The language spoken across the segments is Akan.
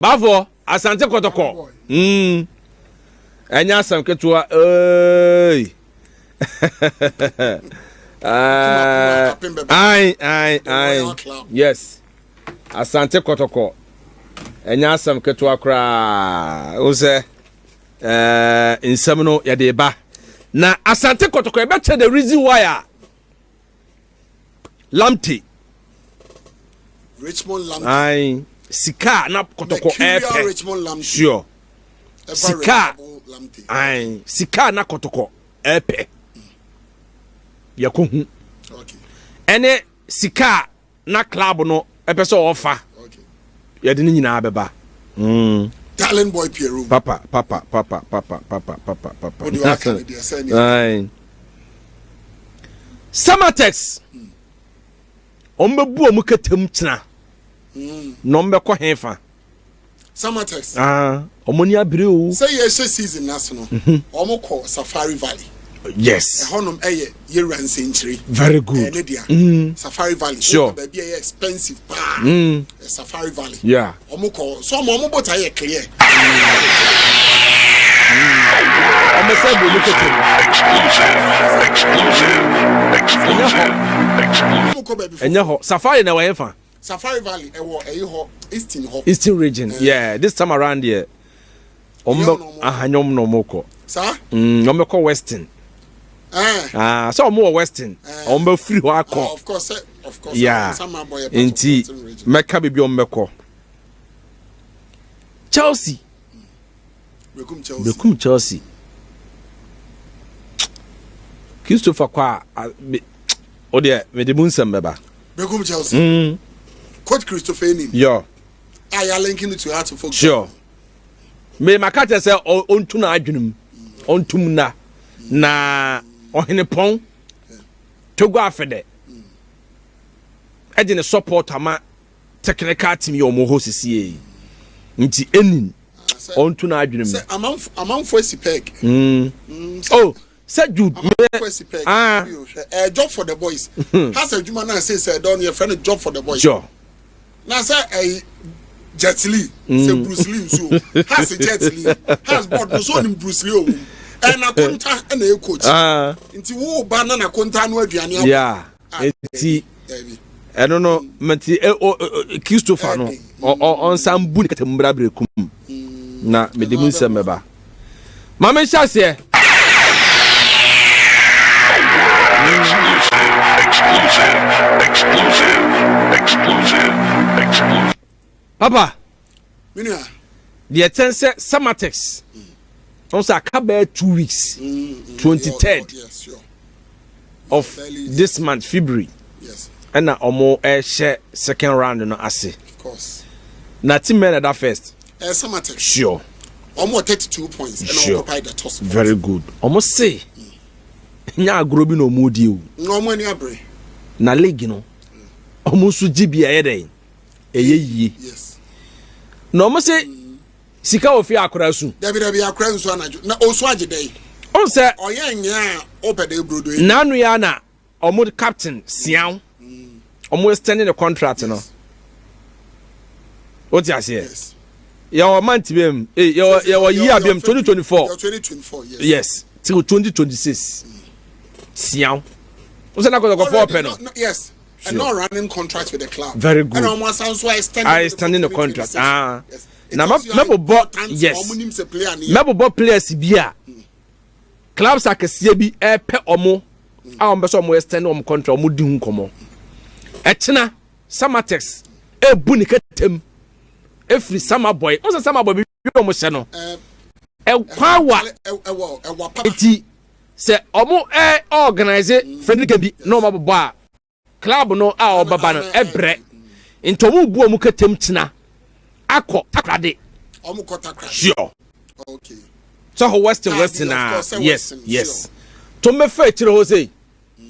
Bafoɔ, Asante Kɔtɔkɔ. Ɛnyɛ asɛm ketewa. Hey. Aye, aye, aye. Yes. Asante Kɔtɔkɔ. Ɛnyɛ asɛm ketewa koraa. Wo sɛ nsɛm no yɛde ba. Na Asante Kɔtɔkɔ ɛbɛkyerɛ the reason why a Lamptey. Richmond Lamptey. Ayi sika na kɔtɔkɔ ɛɛpɛ. Richmond Lamptey. Sure. Sika ayi sika na kɔtɔkɔ ɛɛpɛ. Yɛkɔ hu. Ɛne sika na club no ɛpɛ sɛ ɔfa. Yɛde ne nyinaa bɛba. Darling boy Pierrot. Papa papa papa papa papa papa papa. O de wa ka ne deɛ sɛ ne. Ayi. Samatex. Wɔn bɛ bu wɔn kɛtɛm kyina. Na wɔn bɛ kɔ hefa. Samatex. Ah, wɔn ani abere o. Sɛ yɛ hyɛ season n'ase no, wɔn kɔ Safari Valley. Yes. Ɛhɔnom ɛyɛ yɛwura nsɛnkyerɛ. Very good. Ɛne dea. Safari Valley. Sure. Baabi a ɛyɛ expensive paa. Safari Valley. Yeah. Wɔn kɔ so wɔn bɔ ta yɛ clear. Wɔn sɛ bu wɔn kɛtɛm. Exclusive. Exclusive. Exclusive. Exclusive. Wɔn kɔ baabi foforɔ. Ɛnyɛ hɔ. Safari na wɔyɛ fa. Safari Valley ɛwɔ ɛyi hɔ Eastern hɔ. Eastern region. Yeah, this time around here. Wɔn bɛ ahanyɔm na wɔn kɔ. Saa. Wɔn bɛ kɔ Western. Ah, sɛ wɔn wɔ Western. Wɔn bɛ firi hɔ akɔ. Of course, of course. Yeah. Nti mɛka bibi wɔn bɛ kɔ. Chelsea. Bekum Chelsea. Bekum Chelsea. Christopher kɔ a o deɛ mede mu nsɛm bɛba. Bekum Chelsea. Coach Christopher Enim. Yo. A yɛ linking to how to focus. Sure. Me maka kyerɛ sɛ ɔntu n'adwene mu ɔntum na na ɔhene pɔn Togo afɛdɛ ɛde ne support ama technical team yɛ ɔmo hɔ sisi nti enin ɔntu n'adwene mu. Sɛ amanfo esi peg. Oh sɛ Jude. Amanfo esi peg. Ah. Job for the boys. Has adwuma na sɛ sɛ ɛdɔn yɛ fɛ no job for the boys. Sure. Na sɛ ɛyi Jet Li sɛ Bruce Lee nso has Jet Li has board no so onim Bruce Lee owu ɛna konta ɛna ɛ coach nti wo ba na na konta no aduane abɔ. Yeah. Nti ɛno no mɛnti Christopher no ɔnsan bu ne kɛtɛ mu bra bere kum na mede mu nsɛm bɛba. Maame nhyɛ aseɛ. Exclusive, exclusive, exclusive, exclusive, exclusive. Papa. Menua. Deɛ kyɛn sɛ Samatex. Wɔn sɛ aka bɛyɛ 2 weeks. 23rd of this month, February. Ɛna wɔn ɛhyɛ second round no ase. Na team mɛ na ɛda first. Samatex. Sure. Wɔn wɔ 32 points. Ɛna occupy the top spot. Very good. Wɔn se nya agorɔ bi na wɔn di o. Na wɔn ani abere. Na league no wɔn nso gye bi ɛyɛ dɛ ɛyɛ yie. Yes. Na wɔn se sika wɔ fie akora su. Dabi dabi, akora nsu anadwo na osu agye dɛ. Ɔn sɛ. Ɔyɛ nyɛ a ɔpɛ dɛ brodo yi. N'ano ya na wɔn captain Siaw wɔn extend the contract no. O ti aseɛ. Yes. Yɛwɔ month bi mu ee yɛwɔ year bi mu 2024. 2024, yes. Yes, till 2026. Siaw. O sɛ na kɔtɔkɔfɔ ɔpɛ no. Yes. And not running contract with the club. Very good. And almost also extending. I extending the contract. Ah. Yes. Na mɛbobɔ, yes, mɛbobɔ players bi a clubs akɛseɛ bi ɛpɛ ɔmo a wɔn bɛ sɛ ɔmo extend ɔmo contract, ɔmo di ho nkɔmɔ. Ɛkyina Samatex ebu ne kɛtɛm efiri Sama boy. Wɔn sɛ Sama boy bi ɔmo hyɛ no ɛkwan wa eti sɛ ɔmo ɛ organize friendly game bi na ɔmo abobɔ a club no a ɔbɛba no ɛbrɛ nti ɔmo bu ɔmo kɛtɛm kyina akɔ Takoradi. Ɔmo kɔ Takoradi. Sure. Okay. Sɛ hɔ western na yes, to mbɛfɛ akyire hɔ sɛ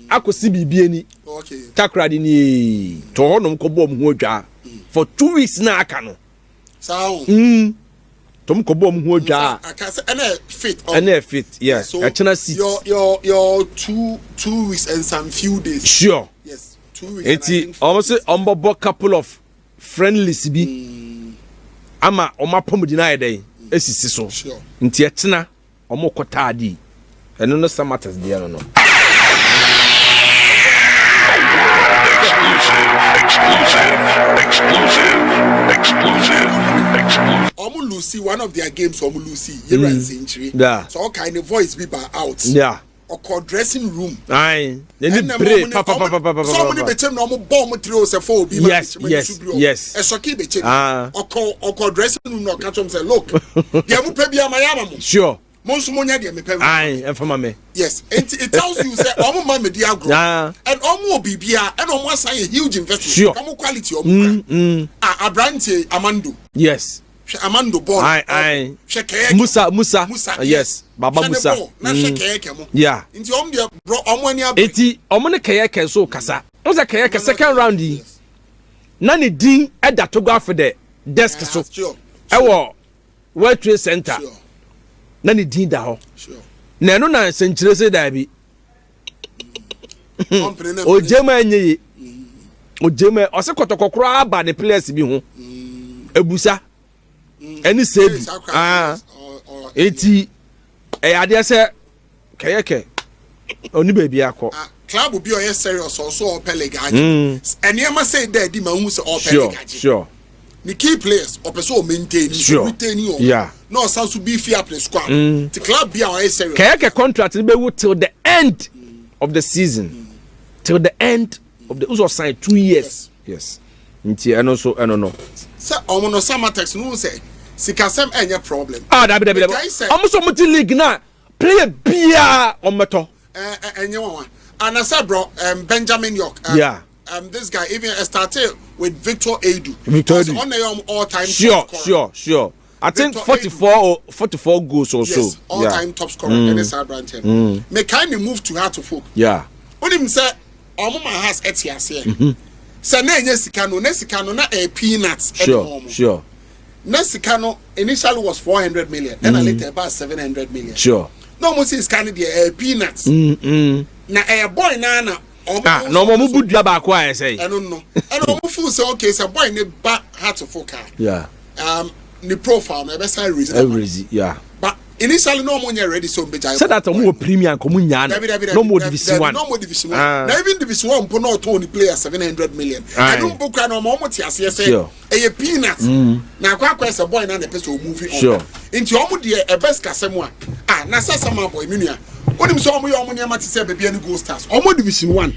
akɔsi biribi ani. Takoradi nie to hɔ nom kɔbɔ ɔmo ho adwa for 2 weeks na aka no. Saa o. Tom kɔbɔ ɔmo ho adwa. Ɛna fit. Ɛna fit, yes. Ɛkyɛnɛ seat. Your 2 weeks and some few days. Sure. Yes, 2 weeks. Eti ɔmo sɛ ɔmo bɔbɔ couple of friendlies bi. Ama ɔmo apɔmuden ayɛ dɛn esisi so. Nti ɛkyena ɔmo kɔ Taadi. Ɛno no Samartex deɛ no. Exclusive, exclusive, exclusive, exclusive, exclusive. Ɔmo lose one of their games, ɔmo lose yɛwura nsɛnkyire. So ɔkae ne voice bi ba out. Ɔkɔ dressing room. Ayi, n'ani bere papapapapa. Sɛ ɔmo ne Bɛkyɛm na ɔmo bɔ ɔmo tiri o sɛ fɔ obi ma Bɛkyɛm ɛni so bi ɔmo ɛsɔki Bɛkyɛm. Ɔkɔ dressing room na ɔka kyɛm sɛ, "Look, deɛ mo pɛ bi ama yɛ ama mo. Mo nso mo nyɛ deɛ mepɛ." Ayi, ɛnfa ma mi. Yes, nti it tells you sɛ ɔmo ma mi di agorɔ and ɔmo wɔ biribiara, ɛna ɔmo asan yɛ huge investment. Ɔmo quality ɔmo kura a aberanteɛ Amando. Hwɛ Amando bɔɔl. Hwɛ Kɛyɛkɛ. Musa, Musa. Musa. Yes, Baba Musa. Hwɛ ne bɔɔl na hwɛ Kɛyɛkɛ mo. Nti ɔmo deɛ bro, ɔmo ani abere. Eti ɔmo ne Kɛyɛkɛ nso kasa. Ɔmo sɛ Kɛyɛkɛ second round yi na ne din ɛda Togo afɛ desk so ɛwɔ World Trade Center na ne din da hɔ. Na ɛno na nsɛnkyerɛ sɛ daabi, ogye mu ɛnyɛ ye, ogye mu. Ɔsɛ Kɔtɔkɔ koraa aba ne players bi ho ebusa ɛne seedu. Eti ɛyɛ adeɛ sɛ Kɛyɛkɛ ɔni baabi akɔ. Club bi a ɔyɛ serious, ɔso ɔpɛ league agye, nneɛma sɛ ɛda adi ma n sɛ ɔpɛ league agye, ne key players ɔpɛ sɛ ɔmaintain, retain ɔmo na ɔsan so beef up ne squad. Ti club bi a ɔyɛ serious. Kɛyɛkɛ contract ni bɛ wu till the end of the season, till the end of the nso sign 2 years. Yes, nti ɛno nso ɛno no. Sɛ ɔmo no Samatex no sɛ sikasɛm ɛnyɛ problem. Ah, dabi, dabi, dabi, ɔmo sɛ ɔmo ti league na player biara ɔmo bɛtɔ. Ɛɛ, ɛnyɛ wɔn wa anasa bro, Benjamin York. This guy even started with Victor Edu. Victor Edu. On the all time top scorer. Sure. I think Victor 44 or 44 goals or so. Yes, all time top scorer. Ɛne saa aberanteɛ no. Mekai ne move to Hearts of Oak. Onim sɛ ɔmo ma Hearts ɛte aseɛ. Sɛ na enye sika no, na sika no na ɛyɛ peanuts ɛde ma ɔmo. Na sika no initially was 400 million. Ɛna later ɛbaa 700 million. Na ɔmo si sika no deɛ ɛyɛ peanuts. Na ɛyɛ boy naa na ɔmo. Ah, na ɔmo bu dua baako a ɛsɛ. Ɛno no. Ɛna ɔmo feel sɛ okay, sɛ boy ne ba Hearts of Oak a, ne profile no ɛbɛsan raise. Every, yeah. But initially no, ɔmo nyɛ ready sɛ ɔmo bɛgya. Sɛ that ɔmo wɔ Premier nka ɔmo nyaa no. Dabi, dabi. Na ɔmo wɔ Division One. Na ɔmo Division One. Ah. Na even Division One mpo na ɔtɔn ne player 700 million. Ɛno mpo kura na ɔmo te aseɛ sɛ ɛyɛ peanuts. Na akɔ ɛsɛ boy na na ɛpɛ sɛ ɔmo move on. Nti ɔmo deɛ ɛbɛ sikasɛm a, ah, na sɛ sama boy mi nua. Onim sɛ ɔmo yɛ ɔmo nneɛma te sɛ baabi ɛne Gold Stars. Ɔmo Division One.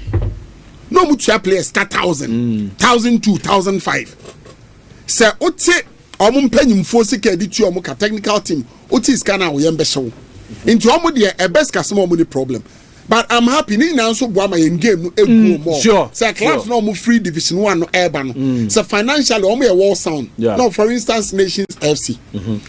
Na ɔmo tua players ka thousand, 1,002, 1,005. Sɛ wote ɔmo mpanyimfoɔ sika yɛde tua ɔmo ka technical team, wote sika no a woyɛ mbɛhyɛ wo. Nti ɔmo deɛ ɛbɛ sikasɛm a ɔmo ni problem. But I'm happy, ne nyinaa nso boa ma yɛn game no egu more. Sɛ clubs na ɔmo free Division One no ɛɛba no, sɛ financially ɔmo yɛ well sound. No, for instance, Nations FC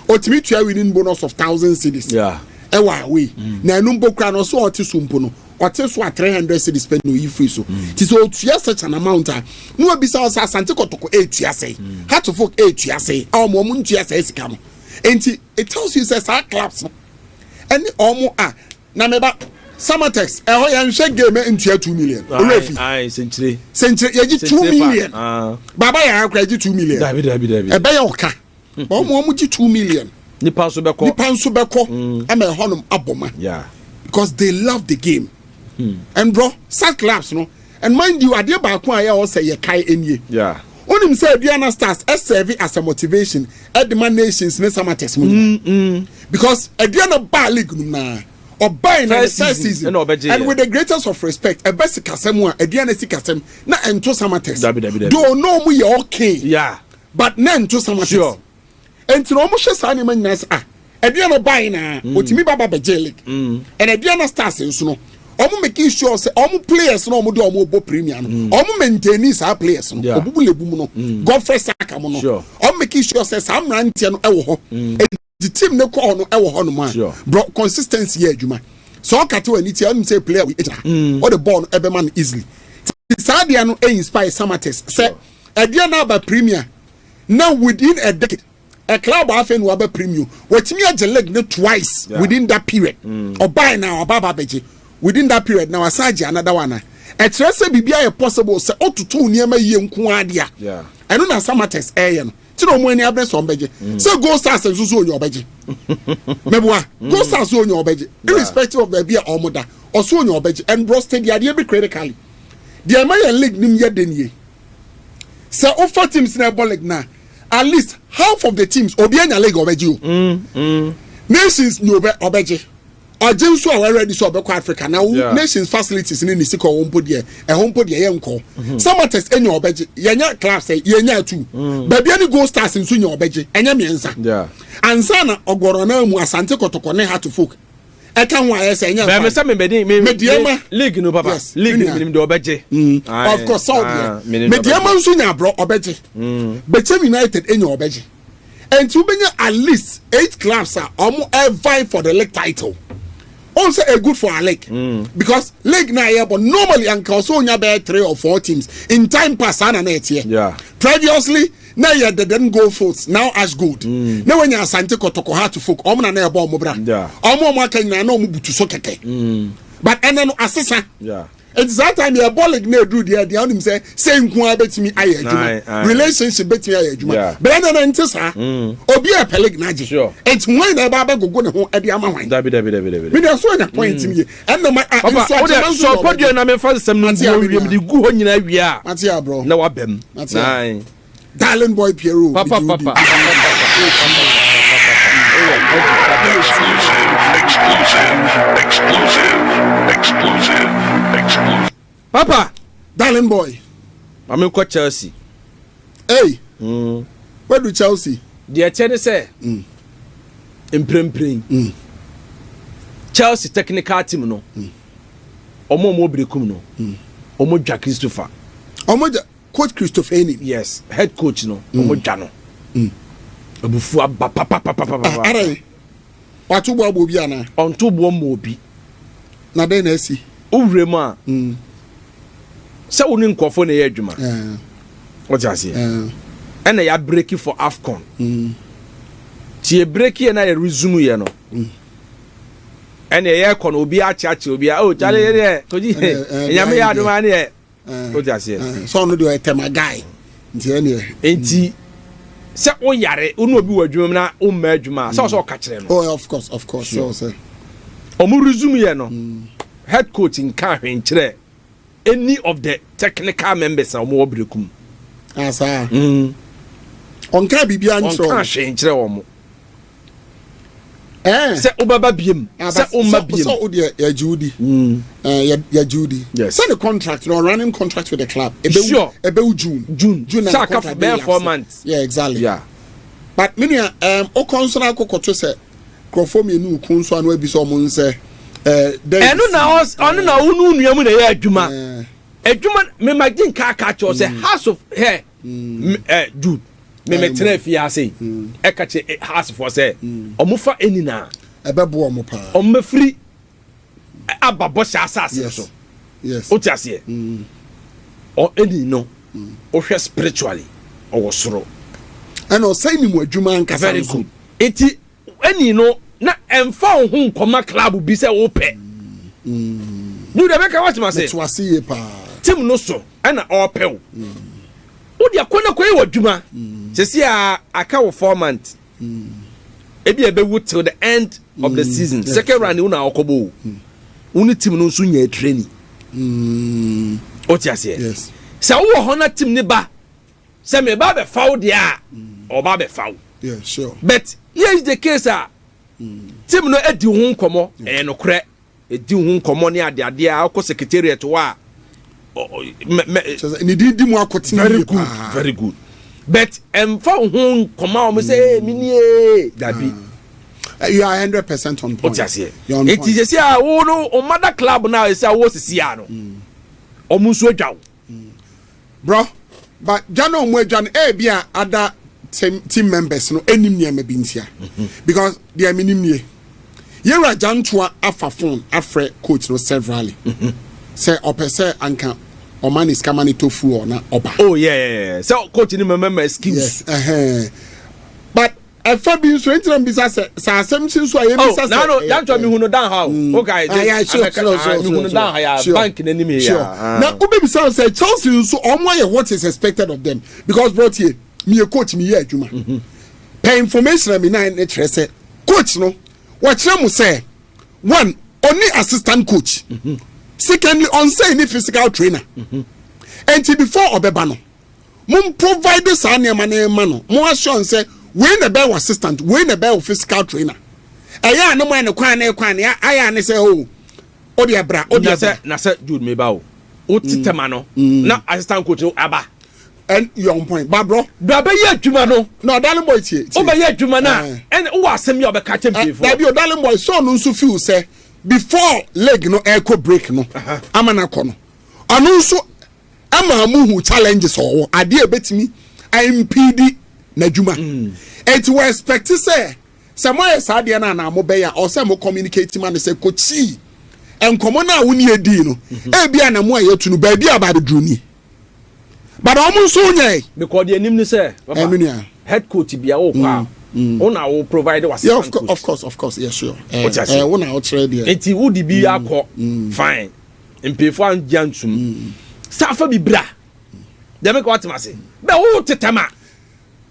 otumi tua winning bonus of 1,000 cedis ɛwɔ away, na ɛnu mpo kura no ɔso ɔte so mpo no, ɔte so a 300 cedis pɛ na oyi free so. Ti sɛ otua such an amount a, na obisa ɔsɛ Asante Kɔtɔkɔ etua sɛ, Hearts of Oak etua sɛ, a ɔmo ntua sɛ sika no. Nti it tells you sɛ saa clubs no ɛne ɔmo a na meba Samatex ɛhɔ yɛn hwɛ game ntua 2 million olóòfin. Ayi, sɛnkyere. Sɛnkyere yɛgye two Sɛnkyere pa. million. Baba yɛn akora yɛgye 2 million. Dabi, dabi, dabi. Ɛbɛyɛ ɔka, ɔmo gye 2 million. Nipa nso bɛkɔ. Nipa nso bɛkɔ ama ɛhɔnom abɔ ma because they love the game. And bro, such clubs no, and mind you, adeɛ baako a yɛ ɔsɛ yɛ kae enie, onim sɛ Aduana Stars ɛserve as a motivation ɛde ma Nations ne Samatex mu nyinaa, because Aduana baa league num naa ɔbaa in the First first season, season, ɛna ɔbɛgye and yɛ. with the greatest of respect, ɛbɛ sikasɛm a Aduana sikasɛm na ɛnto Samatex. Dabi, dabi, dabi. Though no ɔmo yɛ okay, but na ɛnto Samatex. Nti na ɔmo hyɛ saa nneɛma nyinaa sɛ, ah, Aduana baa na otumi ba bɛgye league, and Aduana Stars nso no, ɔmo making sure sɛ ɔmo players na ɔmo de ɔmo bɔ Premier no, ɔmo maintain saa players no. Obubu lebu mu no, Godfrey Saka mu no, ɔmo making sure sɛ saa mmeranteɛ no ɛwɔ hɔ, eti team ne kɔɔ no ɛwɔ hɔ nom a, bro, consistency yɛ adwuma. Sɛ ɔkate wɔ ani tia ɔnim sɛ player wi egyina, ɔde ball no ɛbɛma no easily. Ti saa deɛ no ɛ inspire Samatex sɛ Aduana aba Premier na within a decade, a club afei na waba Premier, wɔtumi agye league no twice within that period. Ɔbaa na ɔba aba abɛgye within that period na wasan agye another one a ɛkyerɛ sɛ biribi ayɛ possible sɛ ɔtoto nneɛma yie nko adeɛ a ɛno na Samatex ɛyɛ no. Ti na ɔmo ani abere sɛ ɔmo bɛgye. Sɛ Gold Stars nso so onya ɔbɛgye. Mɛboa Gold Stars so onya ɔbɛgye. Irrespective of baabi a ɔmo da, ɔso onya ɔbɛgye. And bro steady adeɛ bi critically. Deɛ ɛma yɛn league nim yɛ den yie. Sɛ ofa teams na ɛbɔ league na at least half of the teams obi anya league ɔbɛgye o. Nations ni ɔbɛ ɔbɛgye. Ɔgye nso a wɔready sɛ ɔbɛkɔ Africa na wo nations facilities ne ne sika ɔwɔ mpo deɛ, ɛho mpo deɛ yɛ nkɔ. Samartex enya ɔbɛgye, yɛnya club sɛ yɛnya two. Bibiani Gold Stars nso nya ɔbɛgye, ɛnyɛ mmiɛnsa. Ansa na ɔgɔrɔ naa mu Asante Kɔtɔkɔ ne Hearts of Oak ɛka ho ayɛ sɛ ɛnyɛ bɛn mi sɛ mi bɛ di mi Medeama. League no, papa. Yes, league no me nua. Mi nim deɛ ɔbɛgye. Aye. Of course, sɛ Ah, ɔdeɛ mi nim deɛ Medeama ɔbɛgye. nso nya aborɔ ɔbɛgye. Bechem United enya ɔbɛgye. Nti wobɛnya at least eight clubs a ɔmo ɛvie for the league title. Ɔn sɛ a good for our league because league na yɛ bɔ normally anka ɔsɛ onya bɛyɛ three or four teams. In time past, saa na na ɛteɛ. Previously na yɛ the then Gold Fields, now Ash Gold, na wɔnya Asante Kɔtɔkɔ, Hearts of Oak, ɔmo na na ɛbɔ ɔmo bra. Ɔmo aka nyinaa na ɔmo butu so kɛkɛ, but ɛnɛ no asesa. Nti saa time yɛ bɔ league na eduru deɛ ɔnim sɛ nko ara bɛtumi ayɛ adwuma, relationship bɛtumi ayɛ adwuma. Bɛrɛ nana nti saa obi a pɛ league n'agye. Nti wɔn na ɛba abɛgogo ne ho ɛde ama wɔn. Dabi, dabi, dabi, dabi. Mi deɛ so anya point mi ye ɛnna ma a Papa nso o de agyema nso sɔ yɛ pɔdua ɔbɛgye. na mi fa nsɛm no Mate ngu a, me wie mi nua. de gu hɔ nyinaa wie a Mate aborɔ. na wabɛm. Mate a. Nine. Darling boy Piero. Papa. Mede wo di. Papa. Exclusive, exclusive, exclusive, exclusive, exclusive. Papa. Darling boy. Maame nkɔ Chelsea. Hey, wadu Chelsea. Deɛ ɛkyɛ ne sɛ mprempren Chelsea technical team no, ɔmo a ɔmo berekum no, ɔmo dwa Christopher. Ɔmo gya coach Christopher Enim. Yes, head coach no, ɔmo dwa no. Abufu aba papapapapa. Ara wato bɔ abɔ obi ana? Ɔnto boɔ ma obi. Na dɛn na asi? Wowura mu a sɛ wo ne nkɔfoɔ na ɛyɛ adwuma, wote aseɛ, ɛna yɛa break for AFCON. Nti yɛ break yɛ na yɛ resume yɛ no, ɛna ɛyɛ kɔ no, obi akyeakyea obi a, oh kyale, yɛ deɛ kogyi Nyame yɛ adom a ne yɛ, wote aseɛ. Sɛ ɔno deɛ ɔyɛ tɛma guy nti ɛneɛ. Nti sɛ woyare, wo ne obi wɔ adwuma mu na womma adwuma a, sɛ wɔ sɛ ɔka kyerɛ no. Oh, of course, of course. Sure. Sɛ ɔsɛ Ɔmo resume yɛ no, head coach nka ahwɛ nkyerɛ any of the technical members a ɔmo wɔ berekum. Asa ɔnka biribiara nkyerɛ Ɔnka ɔmo. ahwɛ nkyerɛ wɔn. Ɛɛ. Sɛ wobɛba biem, sɛ womma biem. Sɛ wodeɛ yɛgye wo di. Ɛɛ, yɛgye wo di. Sɛ ne contract no, running contract with the club ɛbɛwu ɛbɛwu June. June. June na Sɛ ne aka contract bɛyɛ bɛyɛ 4 lapse. months. Yeah, exactly. But me nua, wokɔ nso na akɔkɔto sɛ nkurɔfoɔ mmienu ko nso ano abi sɛ ɔmo nsɛ dɛn Ɛno na ɔno na wo ne wo nua mu na ɛyɛ adwuma. Adwuma memagye nka aka kyerɛ wo sɛ Hearts of hɛ Jude, memetena fie ase yi, ɛka kyerɛ Heartsfoɔ sɛ ɔmo fa ɛni na ɛbɛboa ɔmo paa. Ɔmo bɛfiri aba bɔhyɛ asase no so. Wote aseɛ, ɔ ɛni no wohwɛ spiritually ɔwɔ soro. Ɛna ɔsɛn ni mu adwuma ankasa Very nso. good. Nti ɛni no na ɛmfa wo ho nkɔma club bi sɛ wopɛ Jude, ɛbɛka woatema ase. Meto ase yie paa. Team no so ɛna ɔɔpɛ wo, wode akɔ na kɔyɛ wɔ adwuma sɛsi a aka wo 4 months, ebi a ɛbɛwu till the end of the season. Second round wo na ɔkɔbɔ o, wo ne team no nso nya training, wote aseɛ? Yes. Sɛ wowɔ hɔ na team ne ba sɛ meba bɛfa wo deɛ a, ɔba bɛfa wo. But here is the case a team no adi ho nkɔmmɔ, ɛyɛ nokorɛ, ɛdi ho nkɔmmɔ ne adeadeɛ a wokɔ secretariat hɔ a Kyerɛ sɛ ne din di mu akɔtena Very yie good. paa. Very good, but ɛmfa wo ho nkɔmmɔ a wɔn sɛ ee mi nie, dabi. You are 100% on point. O ti aseɛ? You're on Eti point. sɛ a wo no o mother club na sɛ a wo sisi a no, ɔmo nso adwa wo. Bro, but dwa na ɔmo adwa no, ebi a other team members no enim nneɛma bi ntia, because deɛ mi nim nie, yɛwura Gyantoa afa phone afrɛ coach no severally sɛ ɔpɛ sɛ anka ɔma ne sika ma ne to fuel na ɔba. Oh yeah, sɛ coach ni mɛmɛ excuse. Yes, but ɛfɛ bi nso ntina bisa sɛ asɛm si nso a yɛ bisa Oh sɛ nano Gyantoa mi hu no dan ha o, okay. Ah, yeah, sure. Mi hu no dan ha ya bank n'anim yi ya. Na wobɛbisa sɛ Chelsea nso ɔmo ayɛ what is expected of them, because bro tie. Meyɛ coach, meyɛ adwuma pɛ. Information a mi nan ne kyerɛ sɛ coach no wɔkyerɛ mo sɛ, one, ɔni assistant coach, secondly, ɔnsɛn ni physical trainer. Nti before ɔbɛba no, mo provide saa nneɛma no ma no, mo assure sɛ wei na ɛbɛyɛ wɔ assistant, wei na ɛbɛyɛ wɔ physical trainer. Ɛyɛ a ne mo ayɛ ne kwan ne kwan ne ayɛ a ne sɛ o, o de ɛbra, o de na ɛbra. Sɛ na sɛ Jude, meba o, o ti tɛma no na assistant coach no aba. And you on point, babro. Do abɛyɛ adwuma no. Na ɔdarling boy, tie tie. O bɛyɛ adwuma no a, ɛna wowɔ asɛm yi a ɔbɛka kyɛ mpanyinfoɔ. Dabi o, darling boy, so ɔno nso feel sɛ before league no ɛkɔ break no ama na kɔ no, ɔno nso ama mu hu challenges ɔwɔ adeɛ ebetumi impede n'adwuma. Eti wɔ expect sɛ mo ayɛ saa adeɛ no anaa mo bɛyɛ a, ɔsɛ mo communicate ma no sɛ coach, nkɔmɔ no a wo ne edi no, ebi a na mo a yɛtu no baabi a baabɛduru ni, but ɔmo nso nyɛ. Because deɛ anim ni sɛ, papa, Ɛmi nua. Head coach bia wo kɔ a, wo na wo provide wa Yeah, assistant of, coach. Of course, yes, sure. Wote ase? Wo na ɔkyerɛ deɛ. Nti wo de bi akɔ fine, mpanyinfoɔ angye antum sɛ afa bi bra deɛ meka watem ase bɛ wo tetɛm a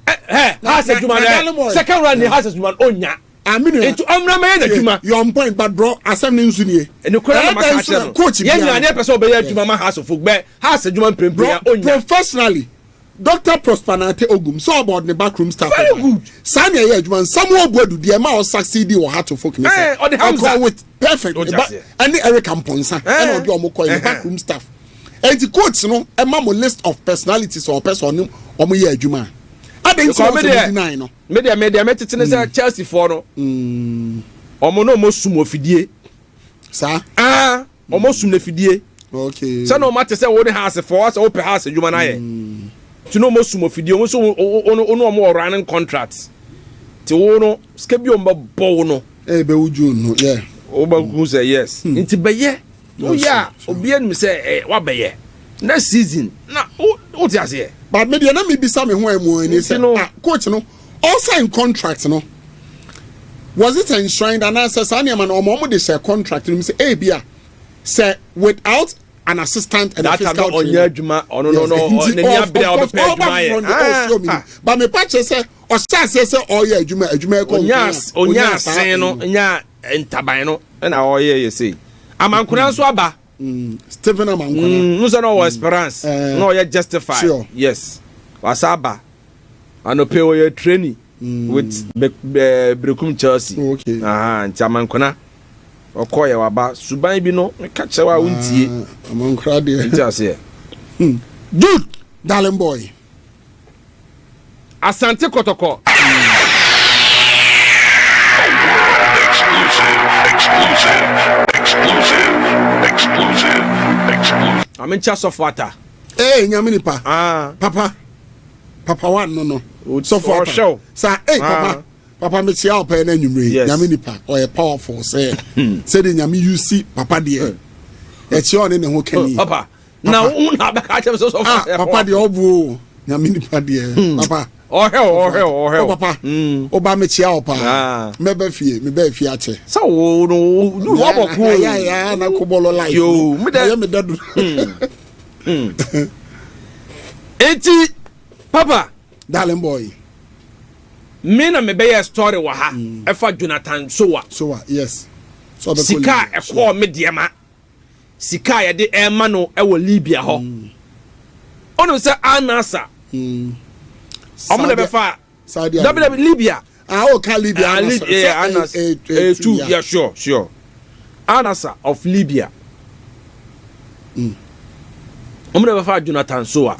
ɛ ɛ Hearts adwuma na no Darling boy. ɛ second round ni Hearts adwuma no onya. Aminu. Nti ɔmra mɛyɛ n'adwuma. You on point, but bro, asɛm ne nso nie. Nukura na Ɛyɛ maka dɛn nso akyerɛ na no coach yɛn biara nyinaa ne yɛ pɛ sɛ ɔbɛyɛ adwuma ma Hearts of Oak, bɛ Hearts adwuma mprempren Bro, a onya. Professionally, Dr Prosper Nate Ogum sɛ ɔbɔ ne backroom staff. Very good. Saa ni ɛyɛ adwuma. Samuel Boadu deɛ ɛma ɔ succeed wɔ Hearts of Oak ne Eh, sɛ ɔde Hamza. ɔkɔ with perfect Ɔte aseɛ. ɛne Eric Amponsa ɛna ɔde ɔmo kɔ in the backroom staff. Eti coach no ɛma mo list of personalities a ɔpɛ sɛ ɔne ɔmo yɛ adwuma a adi nti Because wɔn me sɛ deɛ mo deny no. Me deɛ me tete ne sɛ Chelsea foɔ no, ɔmo na ɔmo sum ofidie. Saa. Aa, ɔmo sum n'afidie. Sɛ na ɔmo ate sɛ wo ne Hearts foɔ sɛ wopɛ Hearts adwuma no ayɛ nti na ɔmo sum ofidie. Ɔmo nso wo ne ɔmo wɔ running contract, nti wo no sika bi ɔmo bɛbɔ wo no. Ɛyɛ bɛ wo June no, yeah. Wobɛhu sɛ yes, nti bɛyɛ woyɛ a, obi anim sɛ ɛ wabɛyɛ next season na wo wote aseɛ. But me deɛ, na mi bisa mi ho ɛmu ani Nti no- sɛ, ah, coach no ɔsign contract no, was it enshrined anaasɛ saa nneɛma no ɔmo de hyɛ contract no mu sɛ ebi a sɛ without an assistant and a That time physical no ɔnyɛ trainer? adwuma ɔno no no n'ani abere a ɔbɛpɛ adwuma yɛ. Ayɛ, but me pa kyerɛ sɛ ɔhyɛ aseɛ sɛ ɔyɛ adwuma, adwuma ɛkɔ onya nkan a, onya saa asen no ɛyi. Nya ntaban no ɛna ɔyɛ yɛ sei, Amankona nso aba. Stephen Amankona. N sɛ na ɔwɔ Esperance na ɔyɛ justify. Yes, wasa aba anɔpɛ, ɔyɛ training with Berekum Chelsea. Oh, okay. Aha, nti Amankona ɔkɔ yɛ waba suban bi no meka kyerɛ wa, wontie. Ah, Amankona deɛ. Nti aseɛ, Dude. Darling boy. Asante Kɔtɔkɔ. Exclusive, exclusive, exclusive, exclusive, exclusive. Amenkyɛ sɔfo ata. Ee, Nyame nipa. Ah. Papa, papa wa no sɔfo ɔhwɛ ata wo. sa ee. Ah. Papa, papa, mekyia ɔpɛ na anwummerɛ yi. Nyame nipa, ɔyɛ powerful sɛ sɛde Nyame yusi papa deɛ, ɛkyia ɔne ne ho kani. Papa, na wo na abɛka kyerɛ me sɛ sɔfo ah ata yɛ papa deɛ, ɔbo o, Nyame nipa deɛ, papa. Ɔhwɛ wo, ɔhwɛ wo, ɔhwɛ o wo. Papa, ɔba, mekyia wo paa. Ah. Mɛbɛ fie, mebɛ fie akyɛ. Sɛ wo no wo wabɔ ko. Ya ya na kobɔlɔ life. Yo, me dɛ- ɛyɛ me dɛ do. Enti papa. Darling boy. Me na mebɛyɛ story wɔ ha ɛfa Jonathan Sowa. So wa, yes, so ɔbɛkɔ Sika a Libya. ɛkɔɔ me deɛ ma sika a yɛde ɛma no ɛwɔ Libya hɔ, ɔnim sɛ Al Nassr ɔmo na bɛfa Saudi. Dabi, dabi, Libya. Ah, o ka Libya. Ah, Al Nassr. Yeah, Sɛ, Al Nassr. two, two, yeah, sure, Al Nassr of Libya, ɔmo na bɛfa Jonathan Sowa.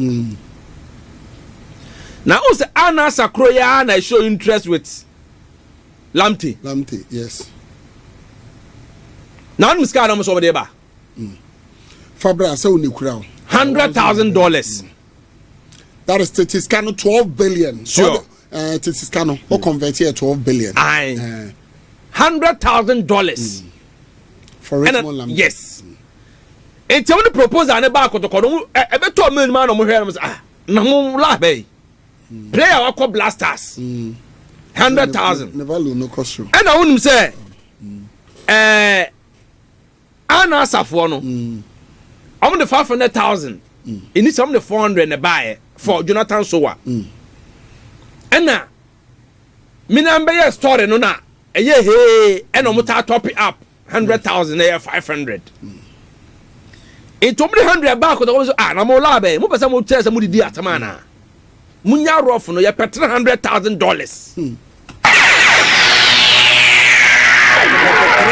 Na o sɛ Al Nassr koro ya na show interest with Lamte. Lamte, yes. Na ɔnom sika na ɔmo sɛ ɔmo de ba. Fabra sɛ wo ne kura o. $100,000. That is tete sika no, 12 billion. Tete sika no o convert yɛ 12 billion. Aye. $100,000. For Richmond Lamte. Yes, nti ɔmo de proposal ne ba akɔtɔkɔ no, ɛbɛtɔ ɔmo anim a na ɔmo hwɛ no sɛ, ah, na mo laabɛ yi, player wakɔ Black Stars, 100,000. Ne value no kɔ soro. Ɛna wonim sɛ Al Nassrfoɔ no, ɔmo de 500,000 ɛni sɛ ɔmo de 400 ne baayɛ for Jonathan Sowa. Ɛna minam bɛyɛ story no na ɛyɛ hee, ɛna ɔmo taa top it up 100,000 na ɛyɛ 500. Nti ɔmo de 100 baako na ɔmo sɛ, ah, na mo laa bɛn mo pɛ sɛ mo kyerɛ sɛ mo didi asɛm ana mo nya rough no, yɛpɛ $300,000.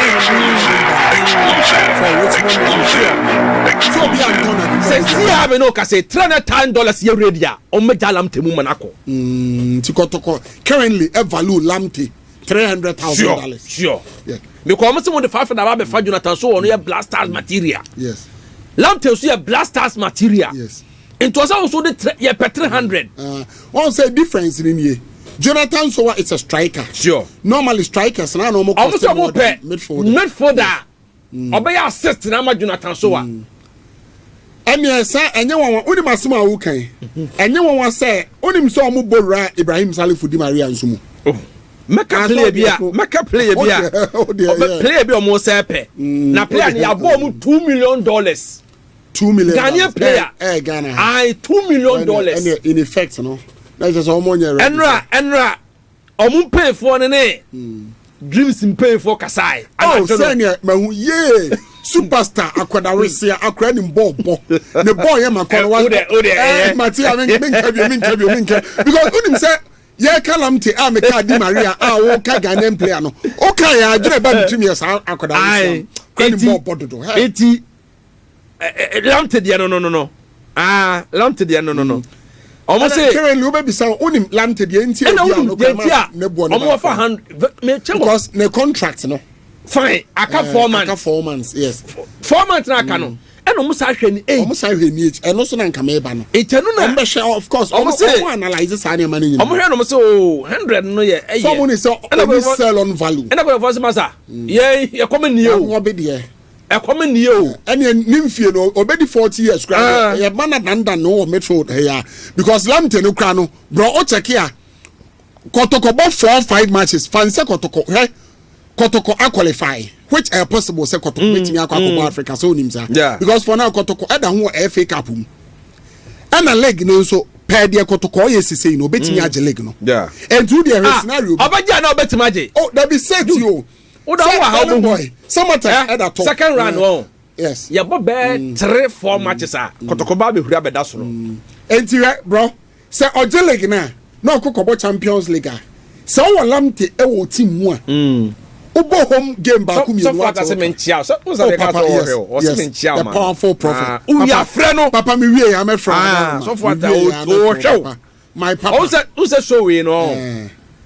Exclusive. Exclusive. Sɛ obi antɔ na Sɛ si a mi n'o ka se $300,000 yɛ ready a, ɔmo bɛ gya Lamte mu ma n'akɔ. Nti Kɔtɔkɔ currently ɛ value Lamte $300,000. Sure. Because ɔmo sɛ mo de 500 aba abɛfa Jonathan so, ɔno yɛ Black Stars material. Lamte nso yɛ Black Stars material. Nti ɔsɛ ɔso de yɛ pɛ 300. Wɔn sɛ difference ni nie, Jonathan Sowa is a striker. Normally strikers na ɔmo ɔmo sɛ ɔmo pɛ midfielder. Midfielder ɔbɛyɛ assist na ama Jonathan Sowa. Ɛnìyɛ sɛ ɛnyɛ wɔn wɔn onim asɛm a wokan, ɛnyɛ wɔn wa sɛ onim sɛ ɔmo bɔ wura Ibrahim Salifu Di Maria nso mu. Mɛka Ah, player bi a so mɛka player bi a Oh dear, ɔbɛ player bi a ɔmo sɛ pɛ na player ni yabɔ ɔmo $2 million. 2 million Ghanaian dollars. player. Ɛ ɛ Ghana ha. Ayi, $2 million. Ɛnìyɛ in effect no na kyerɛ sɛ ɔmo nyɛ ready. Ɛnura ɔmo mpanyinfoɔ ne Dreams mpanyinfoɔ kasae. Oh, Anadwo no. sɛnea mahu yee, superstar akwadawisia akora ni bɔɔl bɔ ne bɔɔl yɛ ma kɔ no wa. Eh, wo de, ɛyɛ. Ɛ mate a, menka bio, menka bio, menka because onim sɛ yɛka Lamte a, meka Di Maria a, woka Ghanaian player no, woka yɛ adwene ba ne tirim yɛ saa akwadawisia kora ni bɔɔl bɔ dodo. Hɛ. Eti ɛ ɛ Lamte deɛ no, ah, Lamte deɛ no, ɔmo Ɛna se currently wobɛbisa wo, wonim Lamte deɛ nti ɛna ebi a wonim ɔno deɛ kora nti ma a ne boɔ no ɔmo ba wɔfa fam. 100 mekyɛ wɔ Because ne contract no fine, aka 4 months. Aka 4 months, yes. 4 months na aka no, ɛna ɔmo sa ahwɛ ni age. Ɔmo san hwɛ ni age, ɛno so na nka meba no. Nti ɛno na ɔmo bɛhwɛ, of course. Ɔmo Ɔmo ɔmo analyse saa nneɛma no nyinaa. Ɔmo hwɛ no, ɔmo sɛ o 100 no yɛ ɛyɛ. Sɛ ɔmo ni sɛ Ɛna ɔmo bɛ- sell on value. Ɛna kɔfɔ sɛ masa yɛ ɛkɔm nie o. Ɛwɔ bi deɛ. Ɛkɔm nie o. Ɛnni ne nfie no obedi 40 years kura. Ah. Yɛ ba na dandan no wɔ midfield ha ya because Lamte no kura no bro, o check a, Kɔtɔkɔ bɔ four five matches fansɛ Kɔtɔkɔ hɛ, Kɔtɔkɔ a qualify, which are possible sɛ Kɔtɔkɔ betumi akɔbɔ Africa sɛ onim sa. Because for now Kɔtɔkɔ ɛda ho wɔ FA Cup mu, ɛna league no nso pɛɛ deɛ Kɔtɔkɔ ɔyɛ sise yi no, obetumi agye league no. Ɛntu deɛ hwɛ scenario bi. Ɔbɛgye a na ɔbɛtumi agye. Oh, dabi, set yi o. Wo da wo wɔ ha, wobɛhu. Boy Samatex ɛda top. Second round wɔn. Yɛbɔ bɛɛ three four matches a, Kɔtɔkɔ ba abɛhuri abɛda soro. Enti hwɛ bro, sɛ ɔgye league na ɔkɔ kɔbɔ Champions League a, sɛ ɔwɔ Lamte ɛwɔ team mu a, wobɔ home game baako mmienu. Sɔfo ata sɛ menkyia wo sɛ wo sɛ bɛka sɛ wɔhwɛ wo, ɔsɛ menkyia wo the powerful prophet. Wowi afrɛ no. Papa, mi wie ya, mɛfrɛ. Ah, sɔfo ata, ɔhwɛ wo. My papa. Ɔwo sɛ wo sɛ show wei no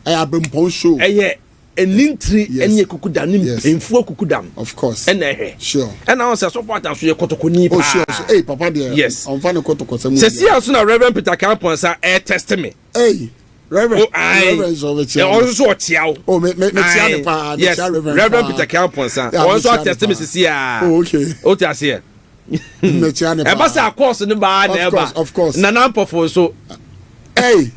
ɛyɛ abempɔn show. Ɛyɛ ɛni ntiri ɛne akukudam ne mpanyinfoɔ akukudam. Of course. Ɛna ɛhwɛ. Ɛna wɔn sɛ sɔfo ata so yɛ kɔtɔkɔni paa. Oh sure, so hey, papa deɛ, ɔnfa ne kɔtɔkɔ sɛm. Sɛ si aso na Reverend Peter Kamponsa ɛ test me. Hey, Reverend. Oh, aye. Reverend sọ bɛ kyia. Ɔno nso ɔkyia wo. Oh, me kyia ne paa, me kyia Reverend. Reverend Peter Kamponsa, ɔno nso atest me sisi a. Oh, okay. O ti aseɛ. Me kyia ne paa. Ɛba sɛ akɔɔso ne baa na ɛba. Of course. Nana Mpɔfo nso. Hey.